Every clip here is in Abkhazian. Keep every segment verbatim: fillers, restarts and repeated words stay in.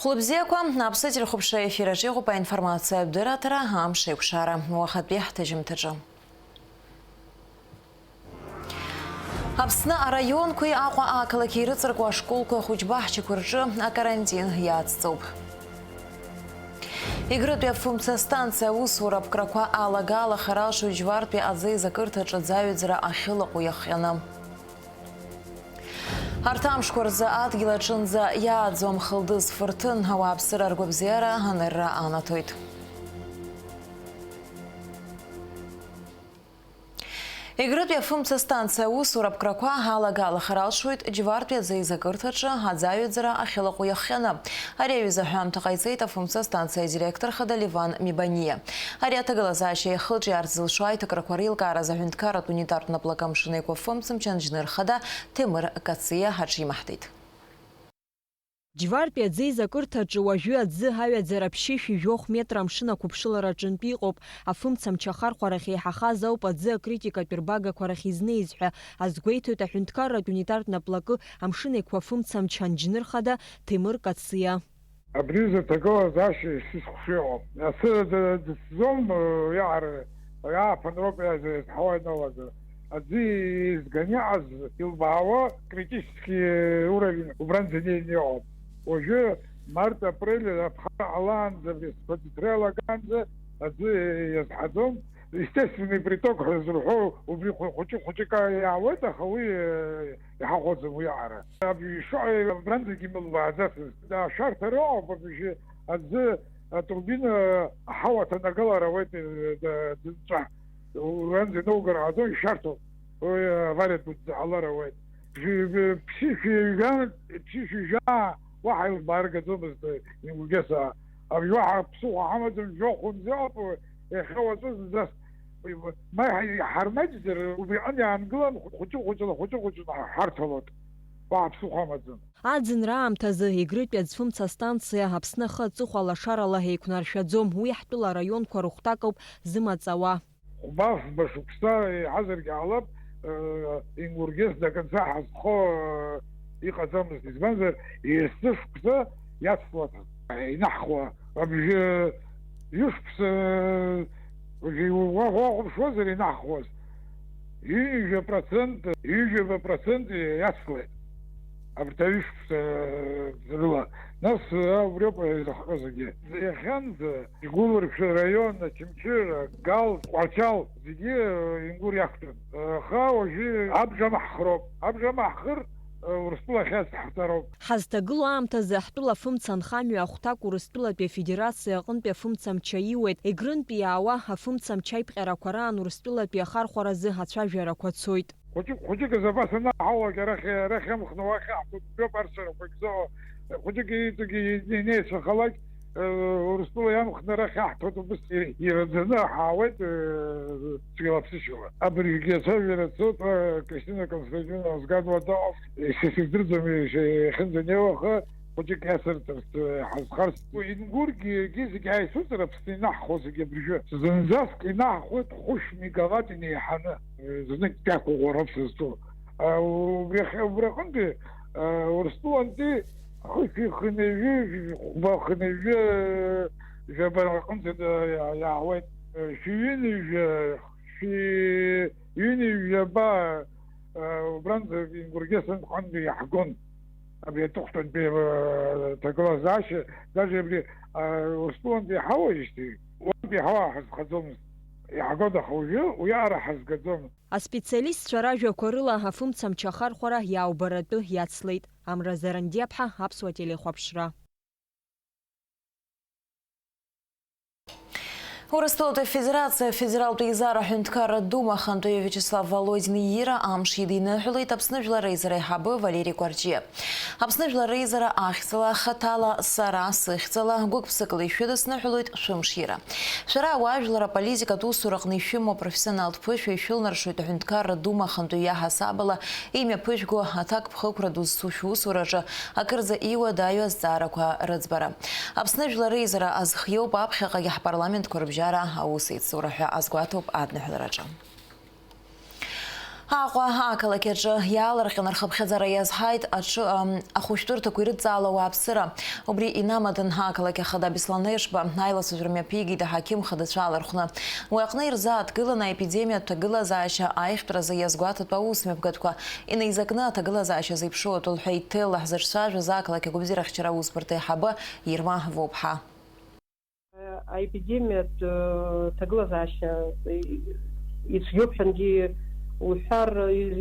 Хәлыбзиақәа, Аԥсны телехәаԥшра ефир аҿы иҟоуп аинформациатә дырраҭара, амш еиқәшара, уахатәи ҳҭыжьымҭаҿы. Аԥсны араионқәеи Аҟәа ақалақьи ирыҵаркуа ашколқәа ахәыҷбаҳчақәа рҿы акарантин иацҵоуп. Егрытәи афымца станциа аусура аԥкрақәа алагала ахара алшоит Џьвартәи аӡы еизакырҭаҿы аӡаҩаӡара ахьылаҟәу иахҟьаны. Арҭ амшқәа рзы адгьыл аҿынӡа иааӡо амхылдыз фырҭын ауааԥсыра ргәабзиара анырра анаҭоит. Егрытәи афымца станциа аусура аԥкрақәа алагала ахара алшоит Џьвартәи аӡы еизакырҭаҿы аӡаҩаӡара ахьылаҟәу иахҟьаны. Ари аҩыза аҳәамҭа ҟаиҵеит афымца станциа адиректор хада Леван Мебаниа. Ари аҭагылазаашьа иахылҿиаарц зылшо аиҭакрақәа реилкааразы аҳәынҭқарратә унитартә наплакы амшын еиқәа афымцамч анџьныр хада Ҭемыр Кациа ҳаҿимаҳдеит. Џьвартәи аӡы еизакырҭаҿы уажәы аӡы аҩаӡара ԥшьышәи жәохә метра амшын ақәыԥшылара аҿынтә иҟоуп. Афымцамч ахархәарахь еиҳахаз ауп аӡы акритикатә рбагақәа рахь изнеиз ҳәа азгәеиҭоит аҳәынҭқарратә унитартә наплакы амшын еиқәа афымцамч анџьныр хада Ҭемыр Кациа. Абри зыҭагылазаашьа исызхәшәо иҟоуп. Асы д-, дыцӡом, иаҳар, иааԥынроуп иазҳауа ианалага. Аӡы изганы иҟаз илбаауа критический уровень убранӡа инеины иҟоуп. Уажәы март, апрель аԥхара ҟалаанӡа, абри сфатәы иалагаанӡа аӡы иазҳаӡом. Естественный приток ҳәа зырҳәо убри хәы-, хәыҷык-хәыҷык иаауеит, аха уи, э, иҳахәаӡом уи аҟара. Абри ишыҟоу убранӡагьы имылбааӡацызт. Ашәарҭара ыҟоуп, абжьы аӡы атурбина аҳауа аҭанагалара ауеит, э, д-, дынҵәа. Уранӡа иноугар ҟаҵо, ишәарҭоуп. Уи авариа дуӡӡа ҟалар ауеит. Бжьы-, бжьы-, ԥшьышәи жәа, ԥшьышәи жәаа уаҳа илбааргаӡомызт, э, Ингургеса. Абри уаҳа ԥсыхәа ҳамаӡам, жәохә мзауп, иахьа уаҵәы зынӡас. Ма иҳа-, иҳармаҷзар, убри аҟны иаангылан, хәыҷы-хәыҷла, хәыҷы-хәыҷла ҳарҭалоит. Уаҳа ԥсыхәа амаӡам. Аӡынра аамҭазы Егрытәи аӡфымца астанциа Аԥсны ахы аҵыхәа лашарала еиқәнаршәаӡом, уи ҳтәыла араионқәа рыхәҭакоуп зымаҵ ауа. Хәба-фба шықәса еиҳазаргьы ҟалап, э, Ингургес до конца ҳазхо, э, иҟаӡамызт, избанзар, есзы шықәса иацлаҭан, инаҳхуа абжьы ҩышықәса, уажәы уа-, уахәаԥшуазар инаҳхуаз, ҩынҩажәа процент, ҩажәаба процент иацлеит. Абарҭ аҩышықәса рыла. Нас, а, убриоуп изыхҟьо зегьы. Иахьанӡа Гәылрыԥшь араион, Очамчыра, Гал, Тҟәарчал зегьы, а, Ингәыр иақәтәан. Аха уажәы абжа амаҳхроуп. Абжа амаҳхыр, а, Урыстәыла ахьаҵаҳҵароуп. Ҳазҭагылоу аамҭазы ҳтәыла афымца анхамҩа ахәҭак Урыстәылатәи Афедерациа аҟынтәи афымцамч аиуеит. Егрынтәи иаауа афымцамч аиԥҟьарақәа раан Урыстәылатәи ахархәаразы ацәажәарақәа цоит. Хәыҷык, хәыҷык азапас анаҳауагь арахь, арахь иамхны уахь иаҳҭоит, жәаба арсарақәагь зо, хәыҷык иҵегьы инеицәахалак, э, Урыстәыла иамхны арахь иаҳҭоит, убыс ираӡаны ҳаауеит, э, цәгьала-ԥсышьала. Абыржәгьы ацәажәара цоит, э, Кристина Константиновна згадуа дыҟоуп, исыздырӡом, иахьынӡанеиуа, аха хәыҷык иацырҵарц, э, ҳазхарц. Ингургьы, егьи зегьы ааицәыҵыр, Аԥсны инаҳхуа зегьы абыржәы. Зынӡаск инаҳхуеит хәышә мегаватт инеиҳаны, э, знык иақәыӷәӷәароуп сызҿу. А, убри ахь-, убри аҟынтәи, а, Урыстәылантәи хышәи хынҩажәи, хәба хынҩажәи, э, жәаба рҟынӡа, э, иа-, иаауеит. Э, шәи ҩынҩажәа, шәи ҩынҩажәаба, э, убранӡа Ингургес аҟынтәи иаҳгон. Абри аҵыхәтәантәи, э, ҭагылазаашьа, даже абри, э, Урыстәылантәи иҳауаижьҭеи, уантәи иҳауа ҳазхаӡомызт. Иаҳгода, аха уажәы уиаҟара ҳазгаӡомызт. Аспециалистцәа ражәақәа рыла, афымцамч ахархәара иаубаратәы иацлеит. Амра Зарандиаԥҳа, Аԥсуа телехәаԥшра. Урыстәылатәи Афедерациа Афедералтә Еизара Аҳәынҭқарра Дума ахантәаҩы Виачеслав Володин иира амш идиныҳәалеит Аԥсны Жәлар Реизара аиҳабы Валери Кәарҷиа. Аԥсны Жәлар Реизара ахьӡала хаҭала сара сыхьӡала гәык-ԥсыкала ишәыдысныҳәалоит шәымш иира. Шәара ауаажәлар аполитикатә усураҟны ишәымоу апрофессионалтә ԥышәа ишәылнаршоит Аҳәынҭқарра Дума ахантәаҩы иаҳасабала имҩаԥыжәго аҭакԥхықәра ду зцу шәусураҿы акырӡа иуадаҩу азҵаарақәа рыӡбара. Аԥсны Жәлар Реизара азхиоуп аԥхьаҟагьы ҳпарламентқәа рыбжьара аусеицура ҳәа азгәаҭоуп адныҳәалараҿы. Аҟәа ақалақь аҿы иаалырҟьаны рхыԥхьаӡара иазҳаит аҽы, ам, ахәышәтәырҭақәа ирыдҵаауа ауааԥсыра. Убри инамаданы ақалақь ахада Беслан Ешба аилацәажәара мҩаԥигеит аҳақьым хадацәа алархәны. Уи аҟны ирзааҭгыланы аепидемиатә ҭагылазаашьа аиӷьтәразы иазгәаҭатәу аусмҩаԥгатәқәа инеизакны аҭагылазаашьа зеиԥшроу атәылҳәа иҭел ҳзырцәажәоз ақалақь агәабзиарахьчара аусбарҭа аиҳабы Ирма Воуԥҳа. Аепидемиатә, э, ҭагылазаашьа, э, ицәгьоуп ҳәангьы уҳәар,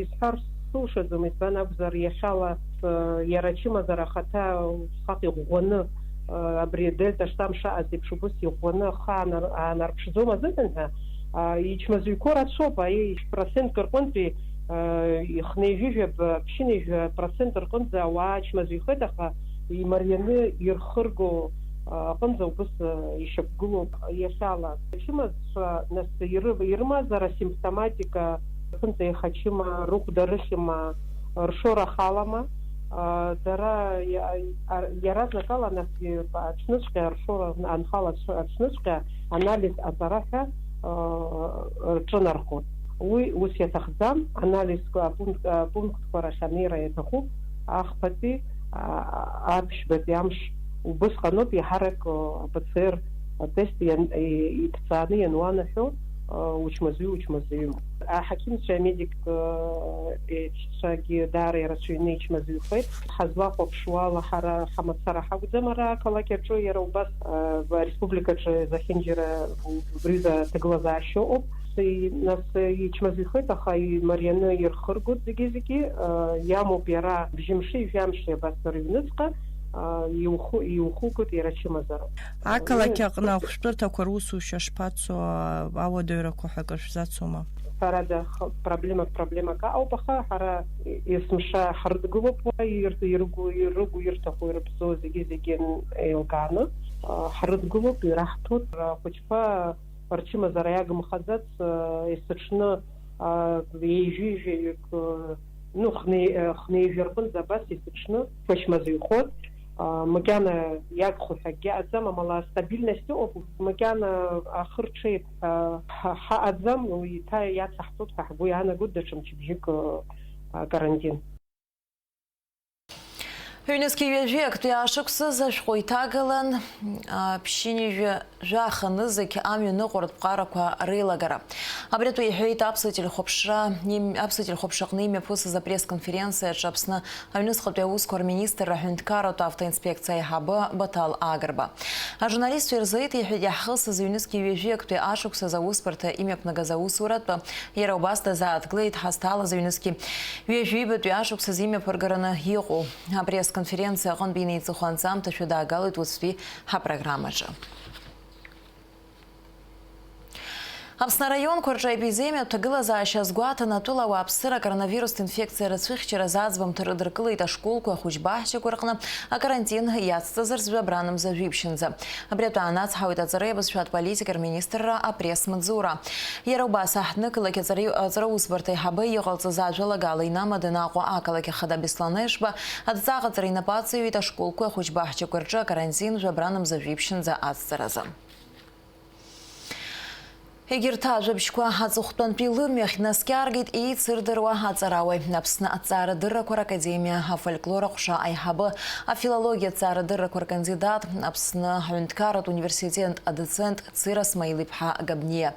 исҳәар сылшаӡом, избан акәзар, иахьала, э, иара ачымазара ахаҭа усҟак иӷәӷәаны, э, абри адельта штамм шаҟаз еиԥш убыс иӷәӷәаны ахы аанар-, аанарԥшӡом азыҳәан ҳәа, а, ичмазаҩқәоу рацәоуп, аиеи, процентк рҟынтәи, э, хнеижәижәаба, ԥшьынҩажәа процент рҟынӡа ауаа ачмазаҩхеит, аха имарианы ирхырго аҟынӡа убыс ишьақәгылоуп иахьала. Ачымазцәа, нас, иры-, ирымазар асимптоматика, аԥынҵа еихачыма, рыхәда рыхьыма, ршора халама, а, дара иа-, ар-, иаразнакала, нас, аҽныҵәҟьа ршора анхала аҽ-, аҽныҵәҟьа анализ аҵара ҳәа, а, рҿынархон. Уи ус иаҭахӡам, анализқәа апункт-, апунктқәа рахь анеира иаҭахуп, ахԥатәи а-, аԥшьбатәи амш убысҟаноуп, иаҳарак, а, П Ц Р атест иан-, и-, иҭҵааны иануанаҳәо, а, учмазаҩу, учмазаҩым. Аҳақьымцәа, амедик, а, еиҳәшьцәагьы даара ирацәаҩны ичмазаҩхеит. Ҳазлахәаԥшуала, ҳара ҳамацара ҳакәӡам ара ақалақь аҿы, иара убас, а, ареспубликаҿы зехьынџьара убри рзы аҭагылазаашьа ыҟоуп. И-, нас, ичмазаҩхеит, аха имарианы ирхыргоит зегьы-зегьы, э, иамоуп иара бжьымши жәамши абас рыҩныҵҟа, э, иуху-, иухугоит иара ачымазара. Ақалақь аҟны ахәшәтәырҭақәа русушьа шԥацо, а-, ауадаҩрақәа ҳәа акыр шәзацума? Ҳәарада, х-, проблемак проблемак ауп, аха ҳара есымша ҳрыдгылоуп уа, ирҭ-, иргу-, ирыгу ирҭаху ирыԥсоу зегьы-зегьы еилкааны, э, ҳрыдгылоуп, ираҳҭоит, ахәыҷқәа рчымазара иагымхаӡац, э, есыҽны, э, еижәижәаҩык, э, ну, хне-, э, хнеижәа рҟынӡа абас есыҽны ԥышәмазаҩхоит. Э, макьана иагхо ҳәа акгьы ыҟаӡам, амала астабильность ыҟоуп, макьана ахы рҽеип ҳәа ҳа-, ҳаҟаӡам, уи еиҭа иацаҳҵоит ҳәа ҳгәы иаанагоит даҽа мчыбжьык, э, карантин. Ҩнызқьи ҩажәи актәи ашықәсазы ашәҟәы иҭагалан, а, ԥшьынҩажәи жәаха нызқь амҩаныҟәартә ԥҟарақәа реилагара. Абри атәы иҳәеит аԥсуа телехәаԥшра им-, аԥсуа телехәаԥшраҟны имҩаԥысыз апресс-конференциаҿы Аԥсны аҩныҵҟатәи аусқәа рминистрра аҳәынҭқарратә автоинспекциа аиҳабы Баҭал Агрба. Ажурналистцәа ирзеиҭеиҳәеит иаҳхысыз ҩнызқьи ҩажәи актәи ашықәсазы аусбарҭа имҩаԥнагаз аусуратә Иара убас дазааҭгылеит ҳазҭалаз ҩнызқьи ҩажәи ҩбатәи ашықәсазы имҩаԥыргараны иҟоу. Апресс-конференциа аҟынтә инеиҵыху анҵамҭа шәыдаагалоит уаҵәтәи ҳапрограммаҿы. Аԥсны араионқәа рҿы аепидемиатә ҭагылазаашьа азгәаҭаны, атәыла ауааԥсыра акоронавирустә инфекциа рацәыхьчаразы аӡбамҭа рыдыркылеит ашколқәеи ахәыҷбаҳчақәеи рҟны акарантин иацҵазарц жәабранамза жәиԥшьынӡа. Абри атәы аанацҳауеит аҵареи абызшәатә политикеи рминистрра апресс-маҵзура. Иара убас, аҳҭнықалақь аҵареи-, аҵараусбарҭа аиҳабы иҟалҵаз ажәалагала инамаданы Аҟәа ақалақь ахада Беслан Ешба адҵа аҟаҵара инапы аҵаҩит ашколқәеи ахәыҷбаҳчақәеи рҿы акарантин жәабранамза жәиԥшьынӡа ацҵаразы. Егьырҭ ажәабжьқәа аҵыхәтәантәи лымҩахь днаскьаргеит еицырдыруа аҵарауаҩ, Аԥсны аҭҵаарадыррақәа ракадемиа афольклор аҟәша аиҳабы, афилологиа ҭҵаарадыррақәа ркандидат, Аԥсны аҳәынҭқарратә университет адоцент Цира Смаил-иԥҳа Габниа.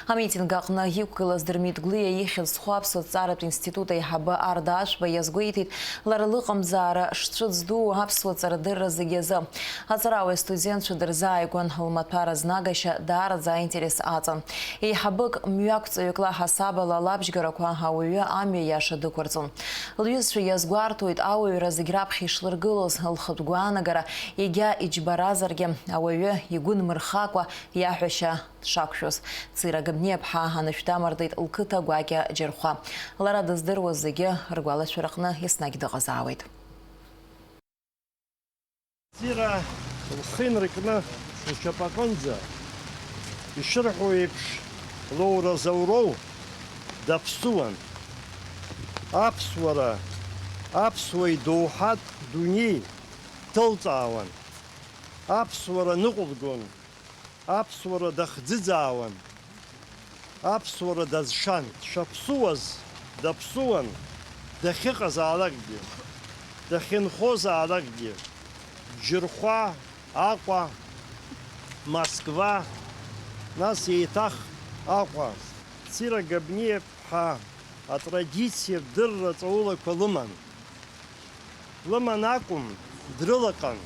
Амитинг аҟны иқәгылаз Дырмит Гәлиа ихьӡ зху аԥсуа ҭҵааратә институт аиҳабы Арда Ашәба иазгәеиҭеит, лара лыҟамзаара шцәыӡ ду аԥсуа ҵарадырра зегьы азы. Аҵарауаҩ астудентцәа дырзааигәан, лмаҭәар азнагашьа даараӡа аинтерес аҵан. Еиҳабык, мҩақәҵаҩык лаҳасабала лабжьгарақәа ауаҩы амҩа иаша дықәырҵон. Лҩызцәа иазгәарҭоит ауаҩра зегь раԥхьа ишлыргылоз, лхатә гәаанагара егьа иџьбаразаргьы, ауаҩы игәы нмырхакәа иаҳәашьа дшақәшәоз. Цира Габниаԥҳа анышә дамардеит лқыҭа гәакьа Џьархәа. Лара дыздыруаз зегьы ргәалашәараҟны еснагь дыҟазаауеит. Цира лхы инаркны лшьапаҟынӡа, ишырҳәо еиԥш, лоура зауроу даԥсуан. Аԥсуара, аԥсуа идоуҳатә дунеи дҭылҵаауан. Аԥсуара ныҟәылгон. Аԥсуара дахӡыӡаауан. Аԥсуара дазшан. Дшаԥсуаз Даԥсуан дахьыҟазаалакгьы, дахьынхозаалакгьы, Џьырхәа, Аҟәа, Москва, нас еиҭах Аҟәа. Цира Габниаԥҳа атрадициатә дырра ҵаулақәа лыман. Лыман акәым, дрылаҟан,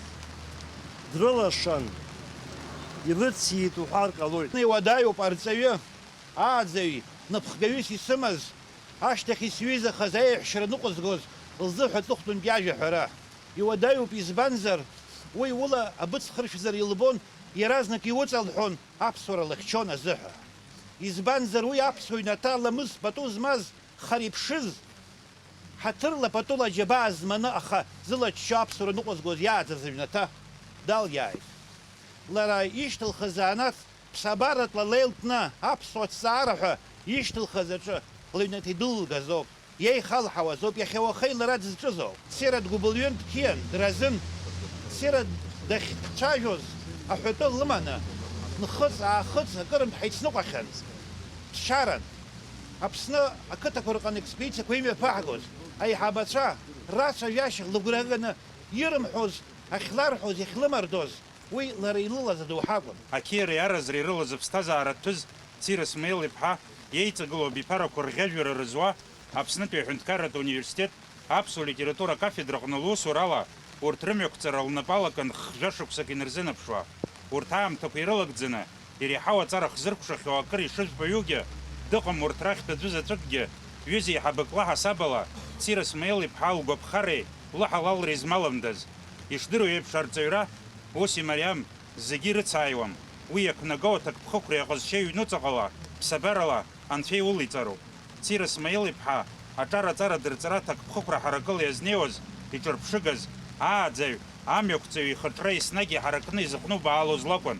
дрылашан, илыциит уҳәар ҟалоит. Иуадаҩуп арҵаҩы, ааӡаҩ, напхгаҩыс исымаз, ашьҭахь исҩызахаз аиаҳәшьара ныҟәызгоз лзыҳәа аҵыхәтәантәи ажәа ҳәара. Иуадаҩуп, избанзар, уи ула абыҵхыршәзар илбон, иаразнак иуҵалҳәон аԥсуара лыхьчон азыҳәа. Избанзар, уи аԥсуа ҩнаҭа ламыс пату змаз, хара иԥшыз, ҳаҭырла патула аџьабаа зманы, аха зылаччо аԥсуара ныҟәызгоз иааӡаз аҩнаҭа далиааит. Лара ишьҭылхыз заанаҵ ԥсабаратәла леилкны аԥсуа ҭҵаара ҳәа ишьҭылхыз аҿы лыҩнаҭа идәылгазоуп, иеихалҳауазоуп, иахьа уахеи лара дызҿызоу. Цира дгәыбылҩын, дқьиан, дразын. Цира дахьцәажәоз аҳәатәы лыманы, нхыҵ-аахыҵ акырынтә ҳаицныҟәахьан. Ԥсшьаран. Аԥсны ақыҭақәа рҟны експедициақәа имҩаԥаҳгоз аиҳабацәа рацәажәашьа лыгәра ганы ирымҳәоз, ахьларҳәоз, иахьлымардоз, уи лара илылаз адоуҳа акәын. Ақьиареи аразреи рылаз аԥсҭазаара ҭәыз Цира Смаил-иԥҳа иеиҵагылоу абиԥарақәа рӷьажәҩара рызуа Аԥснытәи аҳәынҭқарратә университет аԥсуа литература акафедраҟны лусурала урҭ рымҩақәҵара лнапы алакын хжәа шықәсак инарзынаԥшуа. Урҭ аамҭақәа ирылагӡаны, иреиҳау аҵара хзыркәшахьоу акыр ишыжәпаҩугьы дыҟам урҭ рахьтә аӡәы заҵәыкгьы, ҩыза еиҳабык лаҳасабала, Цира Смаил-иԥҳа лгәаԥхареи лыҳалалреи змаламдаз, ишдыру еиԥш, арҵаҩра ус имариам, зегьы ирыцааиуам, уи иақәнаго аҭакԥхықәреи аҟазшьеи ҩнуҵаҟала, ԥсабарала Анцәа иулиҵароуп. Цира Смаил-иԥҳа аҿар аҵара дырҵара аҭакԥхықәра ҳаракыла иазнеиуаз, иҿырԥшыгаз, ааӡаҩ, амҩақәҵаҩ ихаҿра еснагь иҳаракны изыхәнубаалоз лакәын.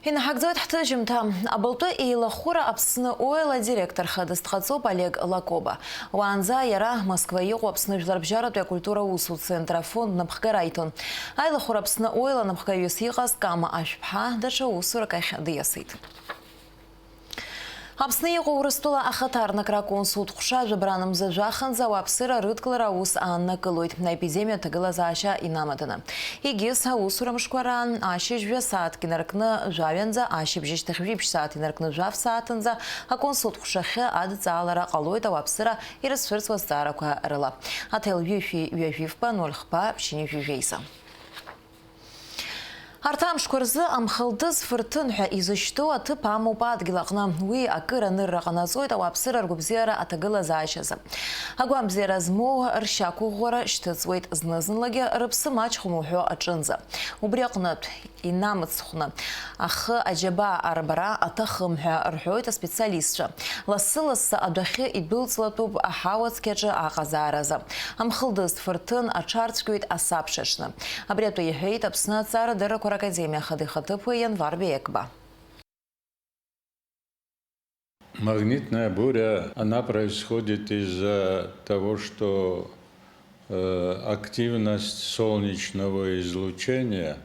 Инаҳагӡоит ҳҭыжьымҭа. Абылтәы еилахәыра Аԥсны Ойл адиректор хадас дҟаҵоуп Олег Лакоба. Уаанӡа иара Москва иҟоу Аԥсны жәларбжьаратәи акультура усу центр афонд напхгара иҭон. Аилахәыра Аԥсны Ойл анапхгаҩыс иҟаз Кама Ашәԥҳа даҽа усурак ахь диасит. Аԥсны иҟоу Урыстәыла ахаҭарнакра аконсултә ҟәша жәабран мза жәаханӡа ауааԥсыра рыдкылара аус ааннакылоит, аепидемиа аҭагылазаашьа инамаданы. Егьыс аусура мшқәа раан ашьыжь жәа сааҭк инаркны жәаҩанӡа, ашьыбжьышьҭахь жәиԥшь сааҭ инаркны жәаф сааҭынӡа аконсултә ҟәшахьы адҵаалара ҟалоит ауааԥсыра ирызцәырҵуа азҵаарақәа рыла. Аҭел ҩышәи ҩажәи фба ноль хба ԥшьынҩажәи жәеиза. Арҭ амшқәа рзы амхылдыз фырҭын ҳәа изышьҭоу аҭыԥ амоуп адгьыл аҟны. Уи акыр анырра ҟанаҵоит ауааԥсыра ргәабзиара аҭагылазаашьазы. Агәамбзиара змоу ршьақәыӷәӷәара шьҭыҵуеит, зны-зынлагьы рыԥсы маҷхом уҳәо аҿынӡа. Убри аҟнытә, инамыцхәны, ахы аџьабаа арбара аҭахым ҳәа рҳәоит аспециалистцәа. Лассы-лассы адәахьы идәылҵлатәуп аҳауа цқьаҿы аҟазааразы. Амхылдыз фырҭын аҽарцәгьоит асабшаҿны. Абри атәы иҳәеит Аԥсны аҵарадыррақәа ракадемиа ахада ихаҭыԥуаҩ Ианвар Бекба. Магнитная буря, она происходит из-за того, что, э, активность солнечного излучения,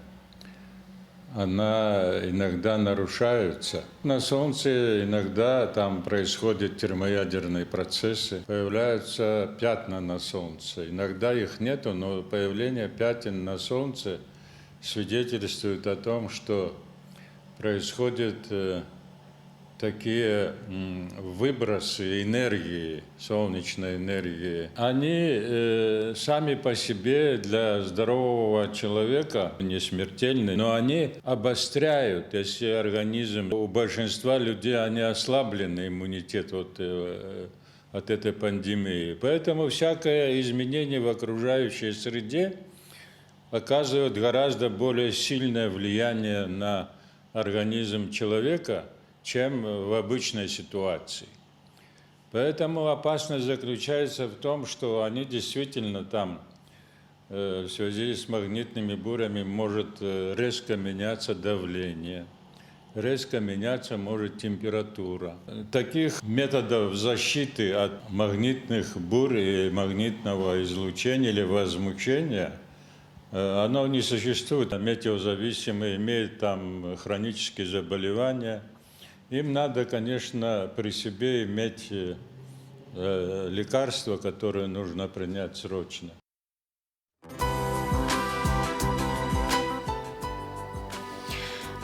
она иногда нарушается. На Солнце иногда там происходят термоядерные процессы, появляются пятна на Солнце. Иногда их нету, но появление пятен на Солнце свидетельствует о том, что происходят, э, такие, м, выбросы энергии, солнечной энергии. Они, э, сами по себе для здорового человека не смертельны, но они обостряют, если организм, у большинства людей они ослаблены, иммунитет от, э, от этой пандемии. Поэтому всякое изменение в окружающей среде оказывает гораздо более сильное влияние на организм человека, чем в обычной ситуации. Поэтому опасность заключается в том, что они действительно там, э, в связи с магнитными бурями может, э, резко меняться давление, резко меняться может температура. Таких методов защиты от магнитных бурь и магнитного излучения или возмущения, э, оно не существует. Метеозависимые имеют там хронические заболевания, Им надо, конечно, при себе иметь э, э, лекарства, которые нужно принять срочно.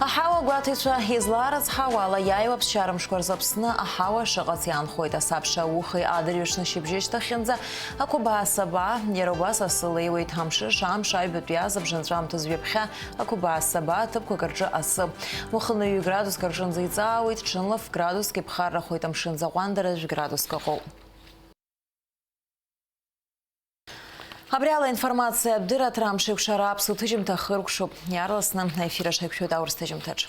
Аҳауа гәаҭаҩцәа излаарыцҳауа ала, иааиуа ԥсшьара мшқәа рзы Аԥсны аҳауа шыҟац иаанхоит. Асабша аухеи адырҩаҽны шьыбжьышьҭахьынӡа ақәабаа сабаа, иара убас асы леиуеит. Амшыш, амш аҩбатәи азыбжа анҵәамҭаз ҩаԥхьа ақәабаа сабаа ҭыԥқәак рҿы асы. Уахынҩажәи градуск рҿынӡа иҵаауеит, ҽынла ф-градуск иԥхаррахоит, амшын аӡы аҟәандара жәградуск ыҟоуп. Абри ала аинформациа адырраҭара амш еиқәшара аԥсуа ҭыжьымҭа хыркәшоуп. Иаарласны аефир аҿы ҳаиқәшәоит аурыс ҭыжьымҭаҿ.